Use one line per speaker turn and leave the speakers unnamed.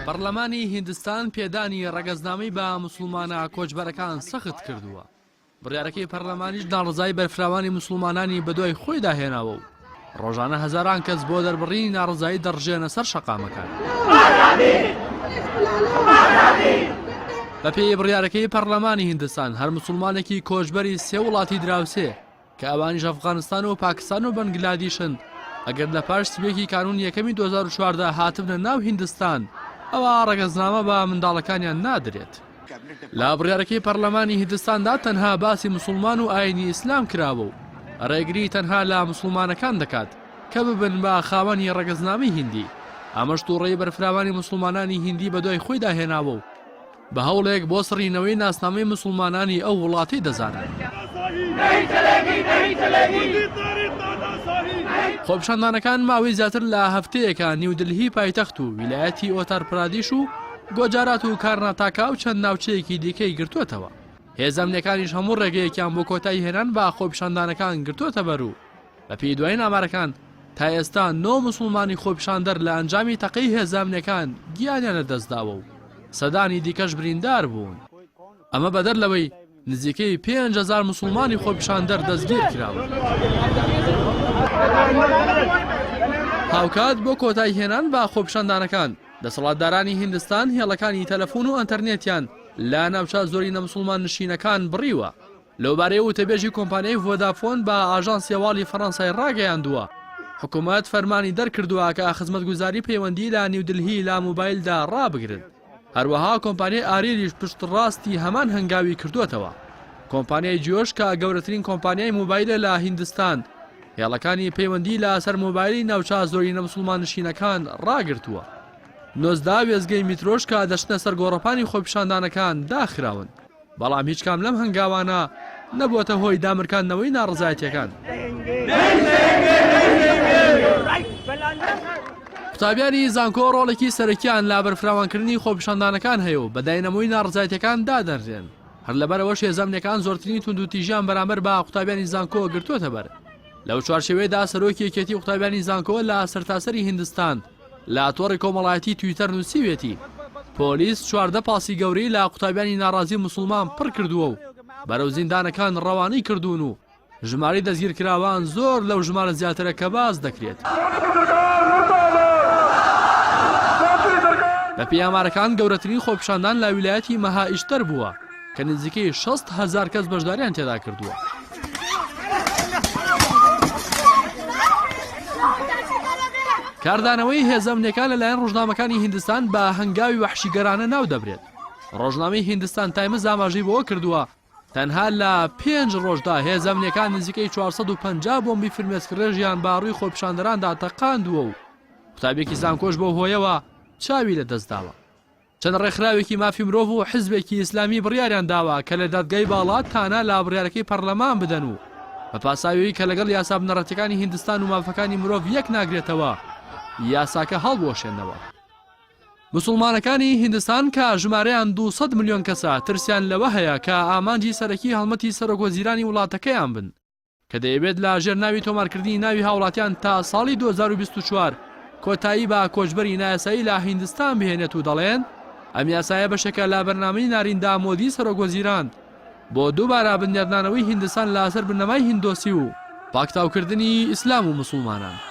پەڕلەمانی هیندستان پێدانی ڕەگەزنامەی بە موسڵمانە کۆچبەرەکان سەخت کردووە. بڕیارەکەی پەرلەمانیش ناڕەزایی بەرفراوانی موسڵمانانی بەدوای خۆیدا هێناوە و ڕۆژانە هەزاران کەس بۆ دەربڕینی ناڕەزایی دەڕژێنە سەر شەقامەکان. بەپێی بڕیارەکەی پەرلەمانی هیندستان هەر موسڵمانێکی کۆچبەری سێ وڵاتی دراوسێ کە ئەوانیش ئەفغانستان و پاکستان و بەنگلادیشن، ئەگەر لە پاش سیوەکی کانوونی یەکەمی 2014 هاتبنە ناو هیندستان، ئەوا ڕەگەزنامە بە منداڵەکانیان نادرێت. لە بڕیارەکەی پەرلەمانی هیندستاندا تەنها باسی موسڵمان و ئاینی ئیسلام کراوە و ڕێگری تەنها لە موسڵمانەکان دەکات کە ببن بە خاوەنی ڕەگەزنامەی هیندی، ئەمەش توڕەیی بەرفراوانی موسڵمانانی هیندی بەدوای خۆیدا هێناوە و بە هەوڵێک بۆ سڕینەوەی ناسنامەی موسڵمانانی ئەو وڵاتەی دەزانن. خۆپیشاندانەکان ماوەی زیاتر لە هەفتەیەکە نیودلهی پایتەخت و ویلایەتی ئۆتار پرادیش و گۆجارات و کارناتاکا و چەند ناوچەیەکی دیکەی گرتووەتەوە. هێزە ئەمنییەکانیش هەموو ڕێگەیەکیان بۆ کۆتاییهێنان بە خۆپیشاندانەکان گرتووەتەبەر و بەپێی دوایین ئامارەکان تا ئێستا نۆ موسڵمانی خۆپیشاندەر لە ئەنجامی تەقەی هێزە ئەمنیەکان گیانیان لەدەستداوە و سەدانی دیکەش بریندار بوون. ئەمە بەدەر لەوەی نزیکەی 5000 موسڵمانی خۆپیشاندەر دەستگیر کراون. هاوکات بۆ کۆتاییهێنان بە خۆپیشاندانەکان، دەسەڵاتدارانی هیندستان هێڵەکانی تەلەفۆن و ئەنتەرنێتیان لە ناوچە زۆرینە موسڵمان نشینەکان بڕیوە. لەوبارەیەوە وتەبێژی کۆمپانیای ڤۆدافۆن بە ئاژانسی هەواڵی فەڕەنسای ڕاگەیاندووە، حکومەت فەرمانی دەرکردووە کە خزمەتگوزاری پەیوەندی لە نیودلهی لە مۆبایلدا ڕابگرن. هەروەها کۆمپانیای ئاریلیش پشتڕاستی هەمان هەنگاوی کردووەتەوە. کۆمپانیای جیۆش کە گەورەترین کۆمپانیای مۆبایلە لە هیندستان، هێڵەکانی پەیوەندی لە سەر مۆبایلی ناوچە زۆرینە موسڵماننشینەکان ڕاگرتووە. 19 وێستگەی میترۆش کە دەچنە سەر گۆڕەپانی خۆپیشاندانەکان داخراون. بەڵام هیچ کام لەم هەنگاوانە نەبووەتە هۆی دامرکاندنەوەی ناڕەزایەتییەکان. قوتابیانی زانکۆ ڕۆڵێکی سەرەکییان لە بەرفراوانکردنی خۆپیشاندانەکان هەیە و بە داینەمۆی ناڕەزایەتییەکان دادەنرێن. هەر لەبەرئەوەش هێزە ئەمنییەکان زۆرترین توندوتیژیان بەرامبەر بە قوتابیانی زانکۆ گرتووەتەبەر. لەو چوارچێوەیەدا سەرۆکی یەکێتی قوتابیانی زانکۆ لە سەرتاسەری هیندستان لە تۆڕی کۆمەڵایەتی تویتەر نووسیویەتی، پۆلیس 14 پاسی گەورەی لە قوتابیانی ناڕازی موسڵمان پڕ کردووە و بەرەو زیندانەکان ڕەوانەی کردوون و ژمارەی دەستگیرکراوان زۆر لەو ژمارە زیاترە کە باس دەکرێت. بەپێی ئامارەکان گەورەترین خۆپیشاندان لە ویلایەتی مەهائیشتەر بووە کە نزیکەی 60 هەزار کەس بەشداریان تێدا کردووە. کاردانەوەی هێزە ئەمنیەکان لەلایەن ڕۆژنامەکانی هیندستان بە هەنگاوی وەحشیگەرانە ناودەبرێت. ڕۆژنامەی هیندستان تایمز ئاماژەی بەوە کردووە، تەنها لە پێنج ڕۆژدا هێزە ئەمنیەکان نزیکەی 450 بۆمبی فرمێسکڕێژیان بە ڕووی خۆپیشاندەراندا تەقاندووە و قوتابیەکی زانکۆش بەو هۆیەوە چاوی لەدەستداوە. چەند ڕێکخراوێکی مافی مرۆڤ و حزبێکی ئیسلامی بڕیاریان داوە کە لە دادگای باڵا تانە لە بڕیارەکەی پەرلەمان بدەن و بە پاساوی کە لەگەڵ یاسا بنەڕەتیەکانی هیندستان و مافەکانی مرۆڤ یەک ناگرێتەوە یاساکە هەڵبوەشێنەوە. موسڵمانەکانی هیندستان کە ژمارەیان 200 ملیۆن کەسە ترسیان لەوە هەیە کە ئامانجی سەرەکی هەڵمەتی سەرۆکوەزیرانی وڵاتەکەیان بن کە دەیەوێت لە ژێر ناوی تۆمارکردنی ناوی هاوڵاتیان تا ساڵی 2024 کۆتایی بە کۆچبەری نایاسایی لە هیندستان بهێنێت و دەڵێن ئەم یاسایە بەشێکە لە بەرنامەی ناریندا مۆدی سەرۆکوەزیران بۆ دووبارە بنیادنانەوەی هیندستان لەسەر بنەمای هیندۆسی و پاکتاوکردنی ئیسلام و موسڵمانان.